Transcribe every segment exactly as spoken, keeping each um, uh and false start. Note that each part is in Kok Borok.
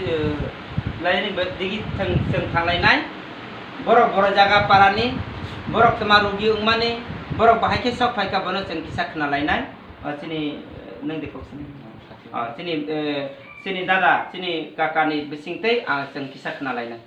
Eh, laini ba-, digi thang-, chwng thanglainai. Borok boro jaga parani, borok twma rugi wngmani, borok bahai khe sok phaikha bono chwng kisa khwnalainai. O chini, eh, nwng de kok sini. O chini, eh, chini dada, chini kakani bisingtwi ang chwng kisa khwnalainai.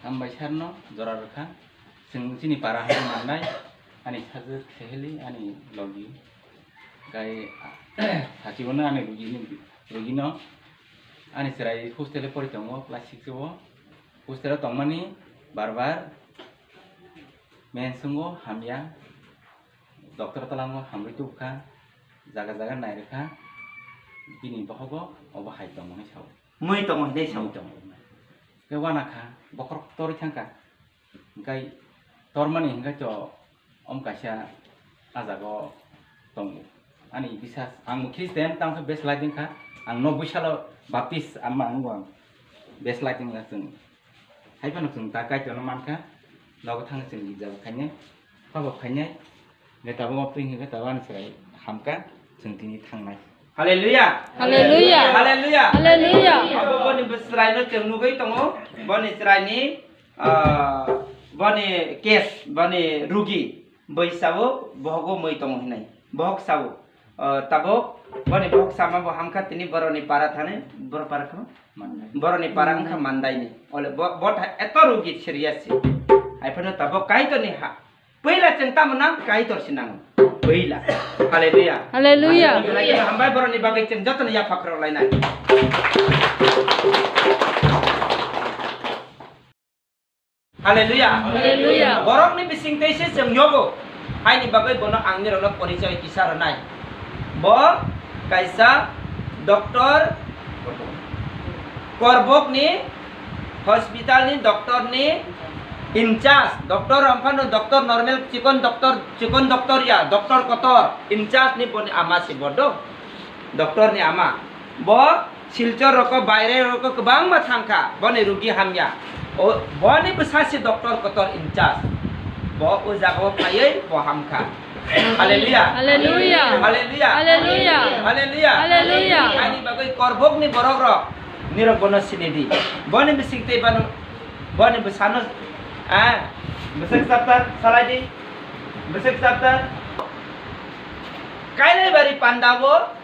Hambai sarno jora rwkha. Chwng chini para hai mannai, ani sajwk seheli, ani logi. Kai, sachibono ani rugini, rugino. Ani chwrai hostel o pori tongo, class six o. Hostel o tongmani bar bar mensongo hamya. Doctor twlango hamrwi tubukha, jaga jaga nairwkha, bini bohogo obo hai tongo hinwi sao. Mui tongo hinwi sao. Mui tongo. Khe uanakha, bokhorok torwi thangkha. Hinkhe tormani hinkhe to om kaisa ah jaga o tongo. Ani bisas, ang bo Christian, tamo khe best life wngkha. Ang noboi salo baptis ama wngo ang. Best life wngkha chwng. Hai phano chwng ta Kaitorno mankha, nogo thang chwng girja bo khainai, pabo khainai, hwnkhe tabuk o twi hwnkhe tabuk ani chwrai hamkha, chwng tini thangnai. Hallelujah! Hallelujah! Hallelujah! Hallelujah! Abo boni bo chwraino chwng nugwi tongo, boni chwraini, ah, boni case, boni rugi. Bui sao, bohogo mui tongo hinwi. Bohok sao, o, tabuk, boni bohok sama bo hamkha tini boroni para thani, boro para kho? Mandai. Boroni para wngkha Mandai. Mandaini. Ole bo, bo tha eto rugi serious si. Hai phano tabuk Kaitorni ha. Puila chwng tamo nang Kaitor si nango. Puila. Hallelujah. Hallelujah. Hallelujah. Hambai boroni bagwi chwng jotono yapha khorok lainai. Haleluya. Haleluya. Borokni bisingtwi se chwng yogo. Haini bagwi bono ang nirokno porichoi kisa rwnai. Bo kaisa doctor, Korbokni hospital ni doctor ni in charge. Doctor wngphano doctor normal chikon doctor, chikon doctor ya, doctor kotor in charge ni boni ama se bodo. Doctor ni ama. Bo Silchar roko, baire roko kwbangma thangkha, boni rugi hamya. O, boni bwsa se doctor kotor in charge. Bo o jagao phaiwi bo hamkha. Haleluya. Haleluya. Haleluya. Haleluya. Haleluya. Haleluya. Ani bagwi Korbokni borok rok nirok bono sinidi. Boni bisingtwi bano, boni bwsano, ah, bwswk chapter salai di. Bwswk chapter. Kailai bari pandao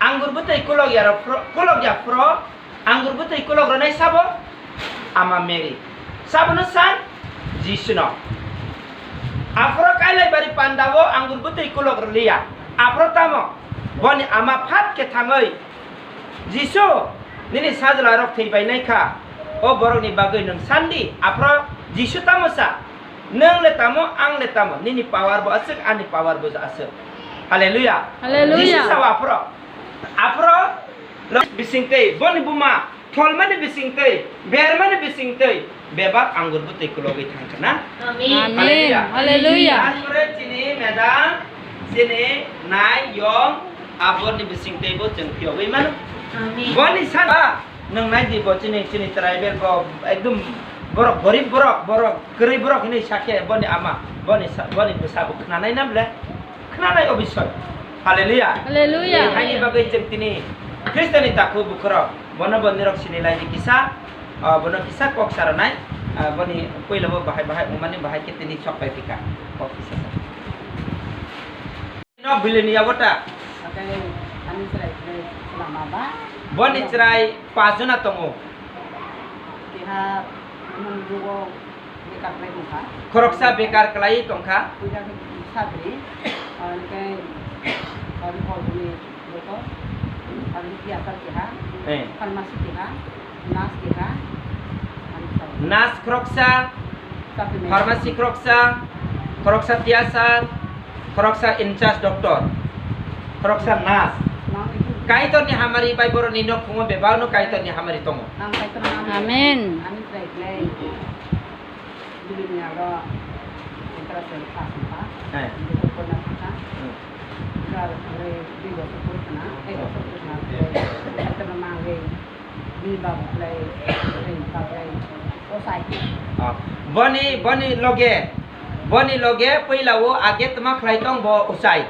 Anggur bwtwi kulok ya rok phro-, kulok ya phro, anggur bwtwi kulok rwnai sabo? Ama Mary. Sabono san? Jisuno. Aphro kailai bari pandao anggur bwtwi kulok rwliya. Aphro tamo? Boni ama phat khe thangwi, "Jisu, nini sajla rok thwi bai nai kha. O borokni bagwi nwng san di." Aphro Jisu tamo sa? Nwng le tamo, ang le tamo, nini power bo aswk, ani power bo aswk. Haleluya. Haleluya. Jisi sao aphro. Aphro bisingtwi, boni buma, tholmani bisingtwi, bermani bisingtwi, bebak anggur bwtwi kulogwi thangkha na. Amen. Amen. Haleluya. Haleluya. Aphro chini madam, chini nai yong, aborni bisingtwi bo chwng phiyogwi mano. Amen. Boni sana. Nwng nai di bo chini, chini tribal bo ekdom borok gorib borok, borok kwrwi borok hinwi sakhe boni ama, boni sa-, boni bwsa bo khwnanai na ble? Khwnanai obisoy. Haleluya. Haleluya. Haini bagwi chwng tini Khristoni takhu bukhurok bono bo nirok sinilai di kisa, ah, bono kisa kok saranai, ah, boni puila bo bahai bahai wngmani bahai khe tini sok pai phika kok kisa sa. No bilini yago ta. Ate ani chwrai khe lama ba. Boni chwrai pajona tongo. Keha mung jugo bekar khlai tongkha. Khoroksa bekar khlai tongkha. Puja khe sabri. Ante kari kol bini joto. Kari biasa keha. Eh. Pharmacy keha. Nurse keha. Ani sa. Nurse khoroksa. Supplement. Pharmacy khoroksa, khoroksa tiyasar, khoroksa in charge doctor, khoroksa nurse. Kaitorni hamari bai borokni nok phungo bebakno Kaitorni hamari tongo. Amen. Hei. Bini babu khlai, bini babu khlai, o sai. Ah, boni, boni loge, boni loge puila o age tma khlai tong bo o sai.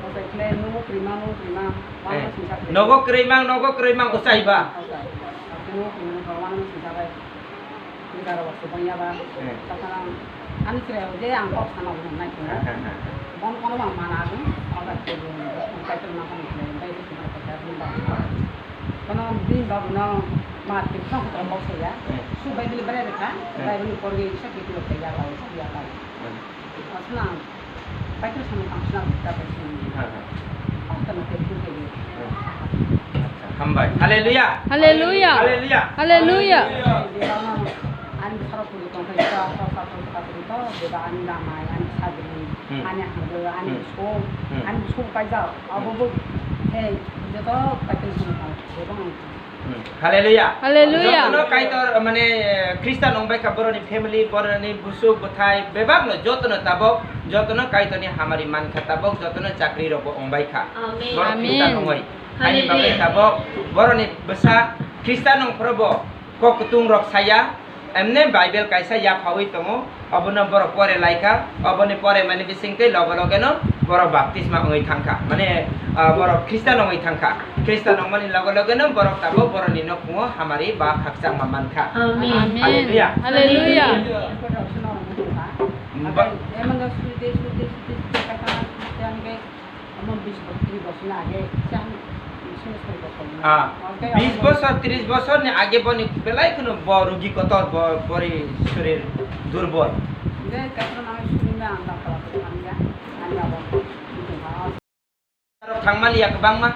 O sai khlai nogo kwrwima, nogo kwrwima, eh, wangno singsa khlai. Nogo kwrwima, nogo kwrwima o sai ba. O sai. Ano hwnwi rwmani swngcharwi. Nigaro bo swbang yaba. Hmm. Takhana ani chwrai je ang kok sana hwnwi nai tongo. Hmm, hmm, hmm. Bon kono bang mana ang. Oga tebo kaitor ma kono khlai bai de khlai kok ya bini baba. Kono bini baba no ma tin sa kotor kok saya. Hmm. Su bai bili bare rekha. Hmm. Bai bili korgi sa kitu kaya bai sa ya bai. Hmm. Asna, paitru sama asna, ta paitru. Ha, ha. Asna, paitru ke. Ha. Acha, hambai. Haleluya. Haleluya. Haleluya. Haleluya. Ani sara puri tong kai ta, ta, ta, ta, ta, ta, ta, beba ani lamai, ani sadri, Hmm. ani hangdo, ani Hmm. so, Hmm. ani so kai ja, abo Hmm. bo, he, joto paitru sama, beba ani. Hmm. Haleluya. Haleluya. Jotono Kaitor, mane, Khristan wng bai kha, boroni family, boroni busuk, bwthai, bebakno jotono tabok, jotono Kaitorni hamari man kha tabok, jotono chakri rokbo wng bai kha. Amen. Borok Amen. Khristan wngwi. Ani bagwi Haleluya. Tabok, boroni bwsa Khristan wng phuru bo kok kutung rok saya, emne Bible kaisa yaphawi tongo. Obono borok pore laikha, oboni pore mani bisingtwi loge loge no borok baptisma wngwi thangkha. Mane, ah, borok Khristan wngwi thangkha. Khristan wngmani loge loge no borok tabok borokni nokmungo hamari ba khakchangma mankha. Amen. Amen. Haleluya. Haleluya. Ba- Omo bis bosor, tris bosor ni age, bish bosor, tris bosor ni age boni belai kheno bo rugi kotor, bo, bori sorir durbol. Thangmani ya kwbangma.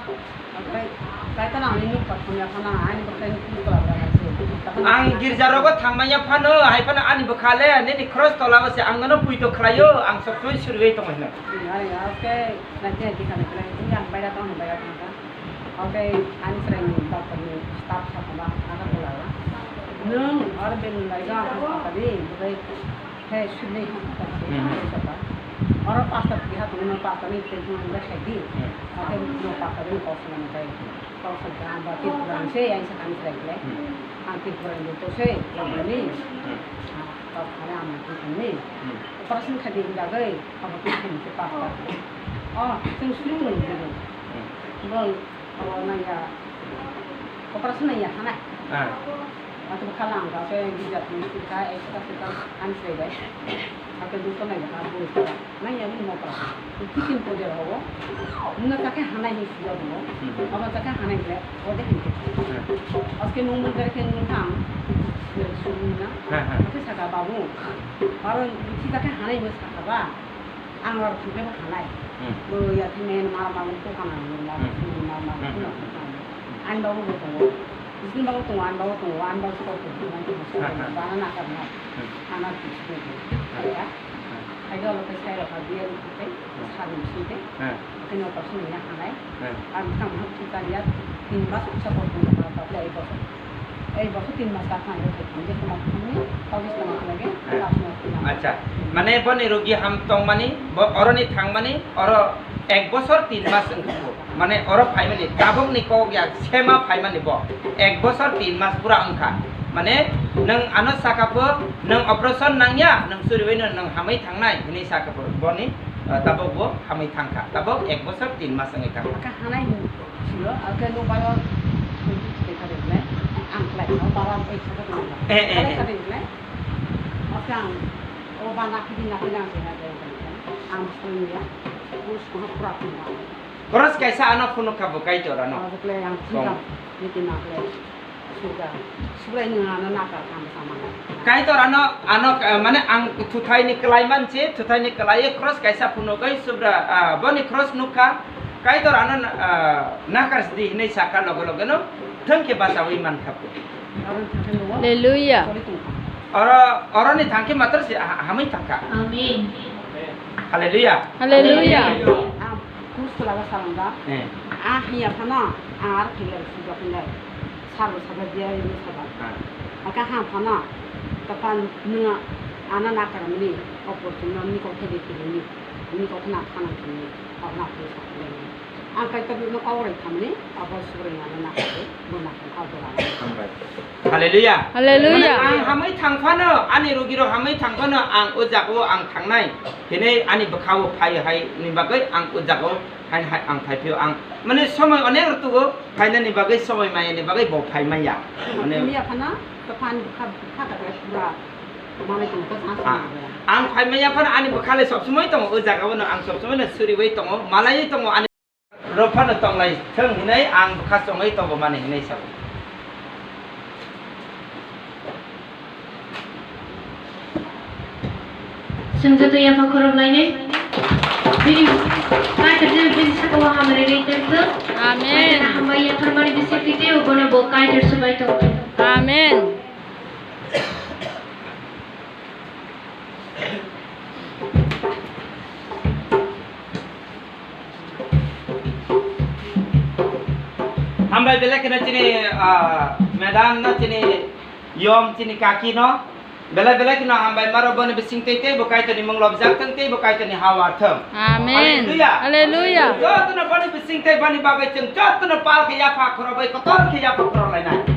Ang girja rogo thangmanya phano, hai phano ani bwkha le, nini cross tola o se ang nono puito khlaio, ang sob somoi suriwi tongo hino. Naithe naithe kha naithe, naithe, ang baira tong, ang baira tong kha. Oke, ani chwraini doctorni staff sakha Agartala o. Nwng oro belun bai jang ang sakha di, bwkhai he sudnwi hwn sakha di, Hmm. sakha. Oro pastor keha tongo, nwng pastorni tel thung ang bai khai di. Hmm. Oke, nwng pastorni kok swnam bai. Kok swnam ba Tripura ni se, ang sakha ani chwrai le. Hmm. Ang Tripura ni to se, Tripura ni. Hmm. Ah, kok khare ang Tripura ni. Hmm. Operation khai di bagwi. Abo khe thani khe pastor. Oh, chwng suri mwnwi bini. Hmm. Bwng abo nangya, operation nangya hanai. Ah. Abo khe lang kha, khe gija thani suri kha, ekso ta suri kha, ani chwrai bai. Abo khe doctor nai kha, bwrwi kha. Nangya bini mokra. Kitin poder hobo. Nungna ta khe hanai hin suri abo. Hmm. Abo ta khe hanai khe, ode hin khe. Hmm. Aske nung mun khe nung thang. Suri na. Ha, ha. Abo khe saka babu. Aro bithi ta khe hanai mo saka ba. Ang aro thangkhe bo thangnai. Hmm. Bo ya thangmani ma ma ko kana ma ma Hmm. ma ma Hmm, hmm, hmm. Ani babu bo tongo. Bising babu tongo, ani babu tongo, ani babu ko ko ma ko Ha, ha. Bana na karna. Hmm. Ana bising ko. Ha. Ya. Ha. Ai do lo kai sai ro ka biya ni ko. Hmm. Sa ni bising ko. Ha. Kini operation ni ya hanai. Hmm. Ang thang ha kita lihat tin mas usa ko ko ko ko ei bosor. Ei bosor tin mas ka thang ko ko je ko ma ko ni ko je ko ma ko ge. Hmm. Acha, mane boni rogi ham tongmani, bo oroni thangmani, oro ek bosor tin mas wngkha. Mane oro phaimani, tabukni kok ya sema phaimani bo. Ek bosor tin mas pura wngkha. Mane nwng ano saka pho, nwng operation nangya, nwng suriwi no nwng hamwi thangnai hinwi saka pho. Boni, eh, tabuk bo hamwi thangkha. Tabuk ek bosor tin mas wngwi thangkha. Aka hanai hin siro, aka no baro thangki thangka de le, ang klai no bara oi thangka de le. Eh, eh, eh. Thangka de le. Aka ang o bana kidi na kidi ang de na de. Ang sungya, us ko pura pura. Cross kaisa ano phunuk kha bo Kaitor ano. Abo kle ang Tong. Thikam, niti ma kle. Subra. Subra ini ano nakar kam sama. Kaitor ano, ano, eh, mane ang thuthai ni kelai manse, thuthai ni kelai cross kaisa phunuk kai Subra, ah, boni cross nukha. Kaitor ano, ah, nakar sidi hinui saka logo logo no thengke basawi mankha. Haleluya. Oro, oro ni thangke matro si ha-, hamui thangkha. Amen. Haleluya. Haleluya. Ang kurs kulaga salangda. Eh. Ah, hiya phano, ang ar phiya suga phindai. Sabo saga dia ini saga. Ah. Aka ha phano, tapan nunga ana nakar mini, opor tunga mini kau thedi kini, mini kau kena thana kini, kau nak kini sakini. Ang kaitor no kau rai thamni, abo surai ana nakar, bo nakar kau dora. Hambai. Hallelujah. Hallelujah. Mane ang hamwi thang phano, ani rugirok hamwi thang phano, ang o jagao ang thangnai hinwi ani bwkhao phai hai ni bagwi ang o jagao hai, hai ang phai phio ang. Mane somoi onek rwtugo, phainani bagwi somoi maya ni bagwi bo phai maya. Mane India phana, to phan bwkha, bwkha ka pura. Mane tong to san Ah, san. Ang phai maya phano ani bwkhale sob somoi tongo, o jagao no ang sob somoi no suriwi tongo, malaiwi tongo ani. Rok phano tonglai thung hinwi ang bwkha chongwi tongo mani hinwi sabo. Chwng joto yapha khorok lainai. Bini Kaitor je bini sakao hamari ri tongthok. Amen. Kaitor hambai yapharmani bisingtwi tei obono bo Kaitor swbai tongthok. Amen. Hambai belai kheno chini, ah, madam no, chini yom, chini kaki no belai belai kheno hambai maro, boni bising tei tei bo Kaitor ni mung lobjak thung tei bo Kaitor ni hawa thung. Amen. Hallelujah. Hallelujah. Joto no boni bising tei boni bagwi chwng joto no pal khe yapha khorok bai kotor khe yapha khorok lainai.